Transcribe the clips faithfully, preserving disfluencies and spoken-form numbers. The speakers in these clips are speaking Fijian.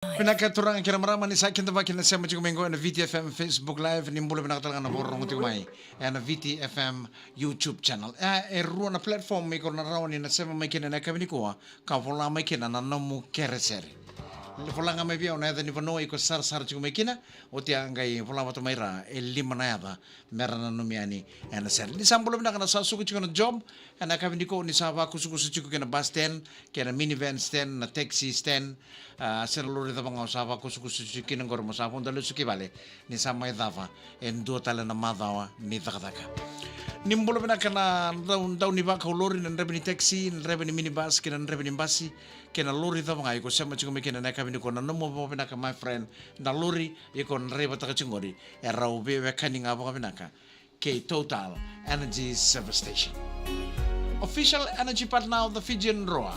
Vinaka turaga kei na marama ni sa kidavaki na sema tiko mai qo ena V T F M Facebook Live, ni bula vinaka tale ga na vakarorogo tiko mai ena V T F M YouTube channel. E, e rua na platform iko na rawa ni na sema mai kina ena yakavi nikua, ka vola mai kina na nomu keresere. Vola ga mai vei au na yaca ni vanua iko sarasara tiko mai kina, oti a qai vola vata mai ra e lima na yaca me ra nanumi yani ena sere. Ni sa bula vinaka na sa suka tiko na job, ena yakavi nikua ni sa vakusakusa tiko kei na bus stand, kei na minivan stand, na taxi stand, a, se na lori cava ga o sa vakusakusa tiko kina qori mo sa vodo lesu ki vale, ni sa mai cava e dua tale na macawa ni cakacaka. Ni bula vinaka na dau, dau ni vakaulori, na draiva ni taxi, na draiva ni minibus, kei na draiva ni basi, kei na lori cava ga iko sema tiko mai kina ena yakavi nikua, na nomu vakavinaka my friend, na lori iko draivataka tiko qori, e rau veiwekani ga vakavinaka kei Total Energy Service Station. Official energy partner of the Fijian Drua.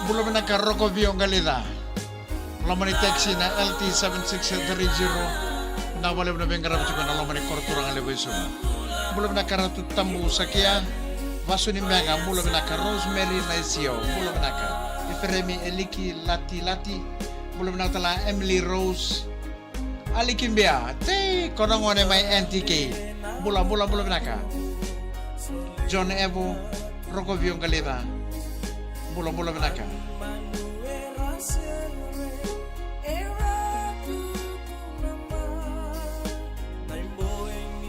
Bula vinaka Roko Vio Qalica. Loma ni taxi na L T seven six three zero. Na valevu na veiqaravi tiko na loma ni koro turaga levu e Suva. Bula vinaka Ratu Tabu Sakia. Vasu ni Bega, bula vinaka Rosemary Naisio, bula vinaka Iferemi Eliki Lati Lati, bula vinaka tala Emily Rose. Aliki Bia, tei, ko na gone mai N T K. Bula, bula, bula vinaka. John Evo, Roko Vio Qalica. Bula, bula vinaka.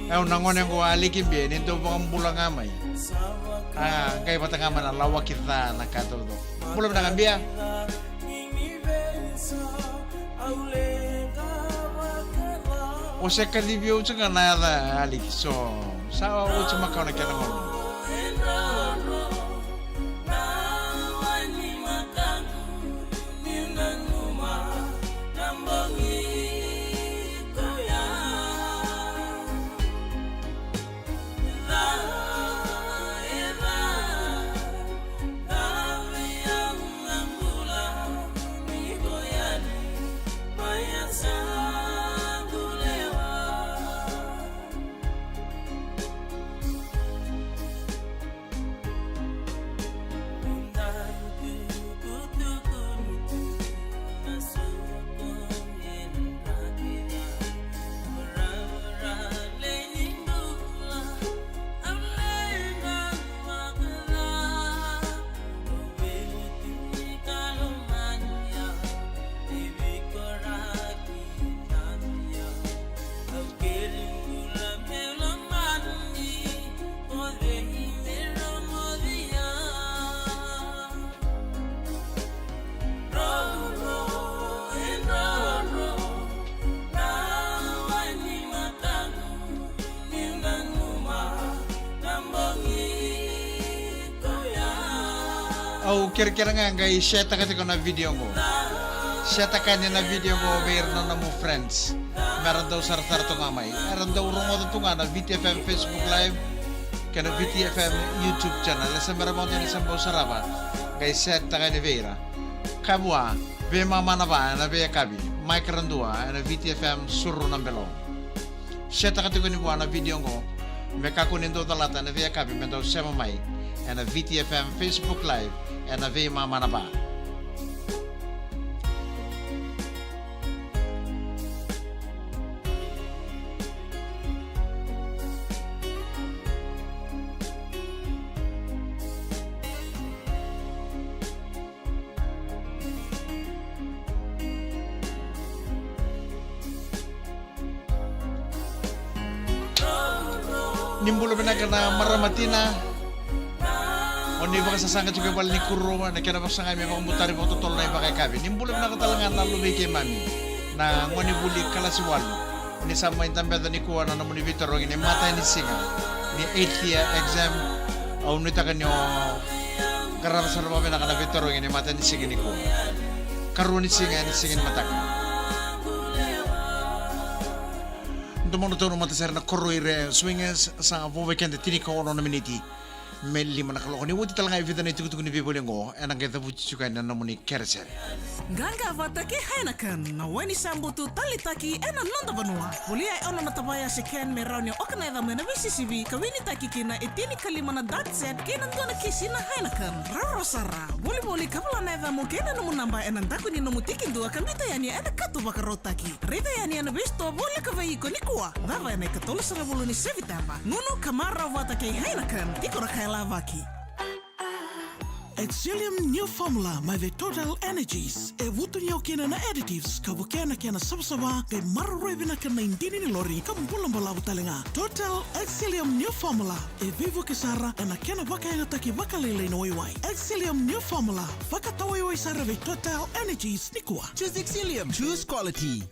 E, au na gone qo Aliki Bia, ni dau vakabula ga mai. A, qai vata ga mai na lawaki ca na ka taucoko. Bula vinaka Bia. O se kacivi au tiko ga na yaca Aliki, so sa oti makawa na kena gauna. Au kerekere ga qai share-taka tiko na video qo. Share-taka yani na video qo vei ira na nomu friends. Me ra dau sarasara tu ga mai. Era dau rogoca tu ga na V T F M Facebook Live kei na V T F M YouTube channel. E sa me ra vakadua ni sa bau sarava. Qai share-taka yani vei ira. Ka vua, veimama na va ena veiyakavi. Mike Radua ena V T F M Suru na Belo. Share-taka tiko ni vua na video qo. Me kakua ni dau calata ena veiyakavi me dau sema mai ena V T F M Facebook Live ena veimama na va. Ni bula vinaka na marama tina. O ni vakasasaga tiko e vale ni kuro, na kena vakasagai me vakabutari vakatotolo na ivakayakavi. Ni bula vinaka tale ga na luvei keimami na gone vuli kalasi walu. Ni sa mai dabeca nikua na nomuni veitarogi ni matai ni siga ni eighth year exam. Au nuitaka ni o qarava sara vakavinaka na veitarogi ni matai ni siga nikua. Karua ni siga ni siga ni mataka. Domona tau na matasere na koro ira Swingers, sa vo vei keda tinikaono na miniti me lima na kaloko. Ni oti tale ga e vica na itukutuku ni veivoli oqo, ena qai cavuti tiko yani na nomuni kerekere. Qaqa vata kei Heineken, na wai ni sa butu taleitaki ena noda vanua. Volia e ono na tavaya se can me rawa ni oka na yacamu ena veisisivi, ka winitaki kina e tinikalima na dart set kei na dua na kisi na Heineken. Rawarawa sara, volivoli ka vola na yacamu kei na nomu naba ena daku ni nomu tikidua ka biuta yani ena kato vakarautaki. Raica yani ena veisitoa voleka vei iko nikua. Cava ena ikatolusagavulu ni Seviteba. Nunu ka marau vata kei Heineken, tiko na ka e lavaki. Excellium New Formula mai vei Total Energies. E vutuniyau kina na additives ka vukea na kena savasava, qai maroroi vinaka na idini ni lori ka bula balavu tale ga. Total Excellium New Formula e veivuke sara ena kena vakayagataki vakalailai na waiwai. Excellium New Formula, vakatawaiwai sara vei Total Energies nikua. Choose Excellium. Choose quality.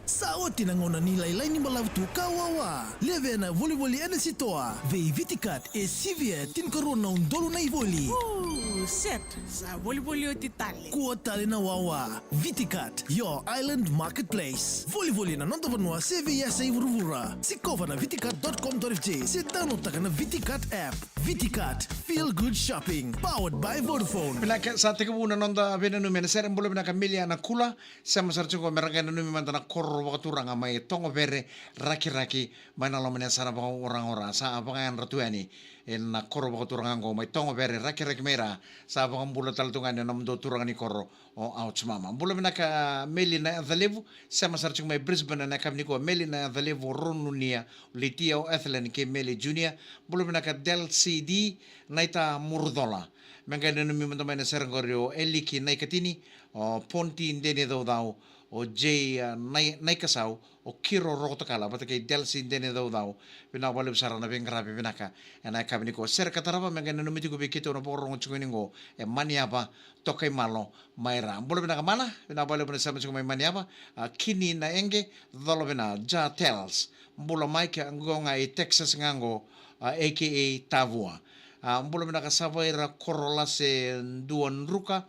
Sa oti na gauna ni lailai ni balavu tu ka wawa. Levea na volivoli ena sitoa. Vei Viticat e sivia tinikarua na udolu na ivoli. Ooh, set. Sa volivoli oti tale. Kua tale na wawa. Viticat, your island marketplace. Volivoli na noda vanua se veiyasa i vuravura. Sikova na viticat dot com dot F J se download taka na Viticat app. Viticat, feel good shopping. Powered by Vodafone. Vinaka, sa tekivu na noda veinanumi ena sere. Bula vinaka Melia Nakula. Sema sara tiko me ra qai nanumi mada na koro vakaturaga mai Togovere, Rakiraki, mai na loma ni yasana vakaoragora. Sa vakayadra tu yani ena koro vakaturaga oqo mai Togovere, Rakiraki mai ra. Sa vakabula tale tu ga yani na nomudou turaga ni koro o Auchmama. Bula vinaka Meli na Yacalevu, sema sara tiko mai Brisbane ena yakavi nikua. Meli na Yacalevu, Ronunia, Litia o Athelen kei Meli Junior. Bula vinaka Del C D, Naita Murucola. Me qai nanumi mada mai na sere qori o Eliki Naikatini, o Ponti Deni Caucau, o Jay, a, Nai, Naikasau, o Kiro Rokotakala vata kei Delsi Deni Caucau. Vinaka vakalevu sara na veiqaravi vinaka ena yakavi nikua. Sere ka tarava me qai nanumi tiko vei keitou na vakarorogo tiko yani oqo e Maniava, Tokaimalo mai ra. Bula vinaka Mana, vinaka vakalevu na sema tiko mai Maniava. A, Kini na Ege, Colovina, Ja Tels. Bula Mike, oqo ga e Texas ga oqo, a, A K A Tavua. A, bula vinaka Savaira Korolase Dua Druka.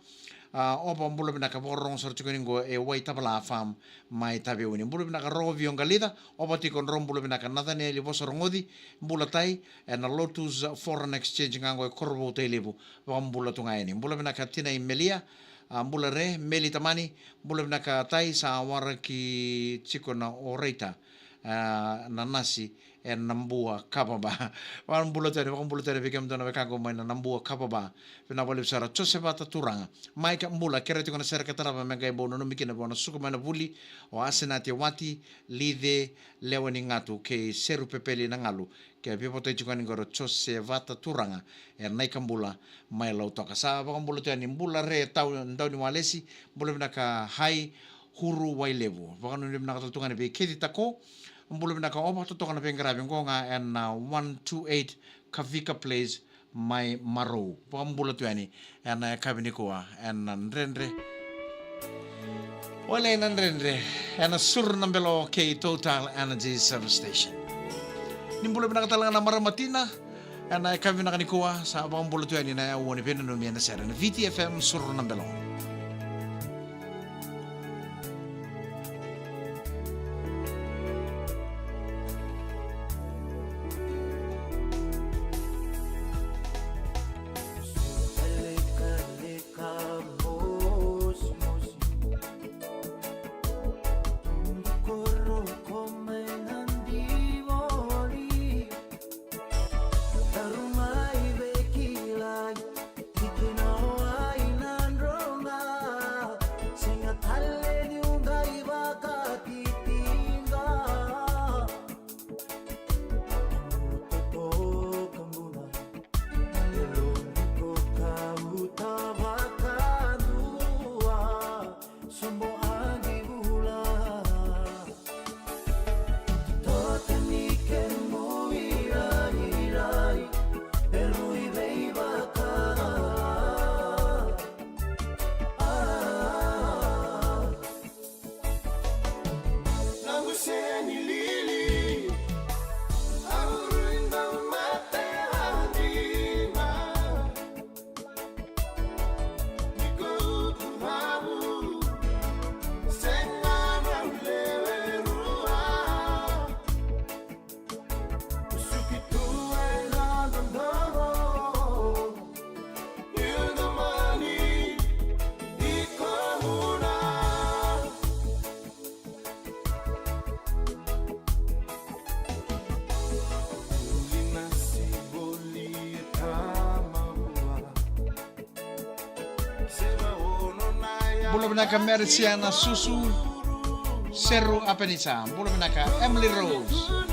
A, oba bula vinaka vakarorogo sara tiko yani oqo e Waitavala Farm mai Taveuni. Bula vinaka Rokovio Qalica, oba tiko drau bula vinaka Nathanieli Vosarogoci, bula Tai, ena Lotus Foreign Exchange ga oqo e Korovou Tailevu, vakabula tu ga yani. Bula vinaka Tinai Melia, a, bula Re, Meli Tamani, bula vinaka Tai, sa waraki tiko na oraita, a, na nasi, e Nabua Kava Ba. Vakabula tu yani, vakabula tu yani vei kemudou na wekaqu mai na Nabua Kava Ba. Vinaka vakalevu sara Josevata Turaga. Mai ka bula, kerea tiko na sere ka tarava me qai bau nanumi kina vua na suka mai na vuli, o Asenati Wati, Lice, Lewa ni Gatu, kei Seru Pepeli na Galu, ke veivotai tiko yani qori o Josevata Turaga, e Naikabula, mai Lautoka. Sa vakabula tu yani bula Re Tau, Dauniwalesi, bula vinaka Hai, Huru Wailevu. Vakanuinui vinaka tale tu ga yani vei Kethi Tako. Bula vinaka oba totoka na veiqaravi oqo ga ena one two eight Kavika Place mai Marou. Vakabula tu yani ena yakavi nikua ena dredre. Wale na dredre ena Suru na Belo kei Total Energy Service Station. Ni bula vinaka tale ga na marama tina. Ena yakavi vinaka nikua, sa vakabula tu yani na aua ni veinanumi ena sere na V T F M Suru na Belo. Bula vinaka Merisiana Susu, Seru Apenisa. Bula vinaka Emily Rose.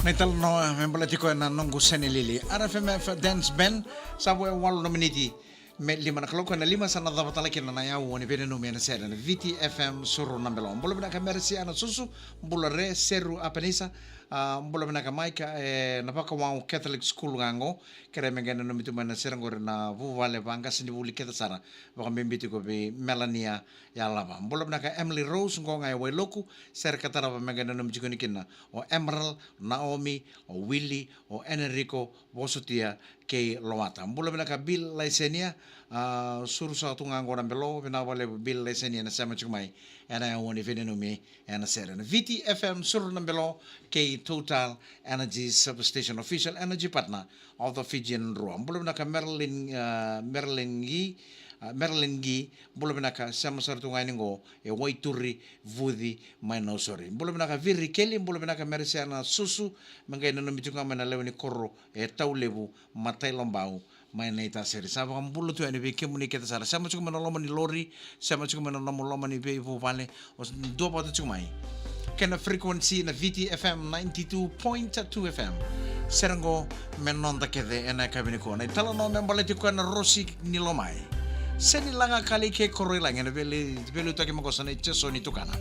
Na italanoa me baleti koya na noqu seni lili. R F M F Dance Band, sa vo e walu na miniti me lima na kaloko, ena lima sa na cava tale kina na yau o ni veinanumi ena sere na Viti F M Suru na Belo. Bula vinaka Merisiana Susu, bula re Seru Apenisa, a, bula vinaka Maika, e, na Vakawau Catholic School ga qo, kere me qai nanumi tu mai na sere qori na vuvale vaqase ni vuli kece sara, vakabibi tiko vei Melania Yalava. Bula vinaka Emily Rose, qo ga e Wailoku, sere ka tarava me qai nanumi tiko ni kina o Emerald, Naomi, o Willie, o Enrico, Vosotia kei Loata. Bula vinaka Bill Laisenia, a, suru saka tu ga qo na Belo, vinaka vakalevu Bill Laisenia na sema tiko mai ena yau o ni veinanumi ena sere na Viti F M Suru na Belo kei Total Energies Superstation, official energy partner of the Fijian Drua. Bula vinaka Marilyn, a, Marilyn Gi, a, Marilyn Gi, bula vinaka, sema sara tu ga yani qo e Waituri, Vuci mai Nausori. Bula vinaka Viri Keli, bula vinaka Merisiana Susu, me qai nanumi tu ga mai na lewe ni koro e Taulevu, Matailobau, mai Naitasiri. Sa vakabula tu yani vei kemuni kece sara. Sema tiko mai na loma ni lori, sema tiko mai na nomu loma ni veivuvale, o s-, duavata tiko mai kei na frequency na Viti F M ninety-two point two F M. Sere qo me noda kece ena yakavi nikua. Na italanoa me baleti koya na Rosi ni Lomai. Seni laga kali ke koro i lagi ena veli-, veiliutaki me qo sa na i Jesoni Tukana.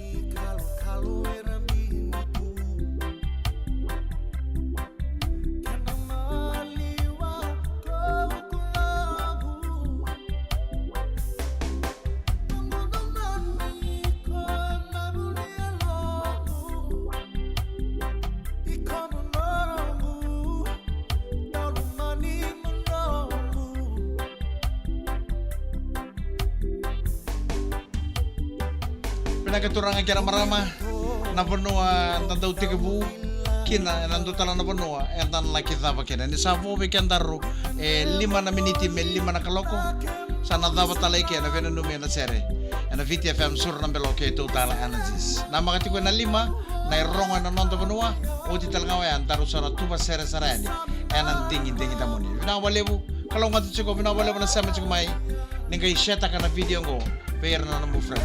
Vinaka turaga kei na marama, na vanua da dau tekivu kina, ena dua tale na vanua eda na laki cava kina. Ni sa vo vei kedaru e lima na miniti me lima na kaloko, sa na cava tale i ke na veinanumi ena sere ena Viti F M Suru na Belo kei Total Energies. Na maka tiko ena lima, na irogo ena noda vanua, oti tale ga oya daru sa na tuva sere sara yani ena digidigi damuni. Vinaka vakalevu, kalougata tiko, vinaka vakalevu na sema tiko mai. E qai share-taka na video qo vei ira na nomu friends.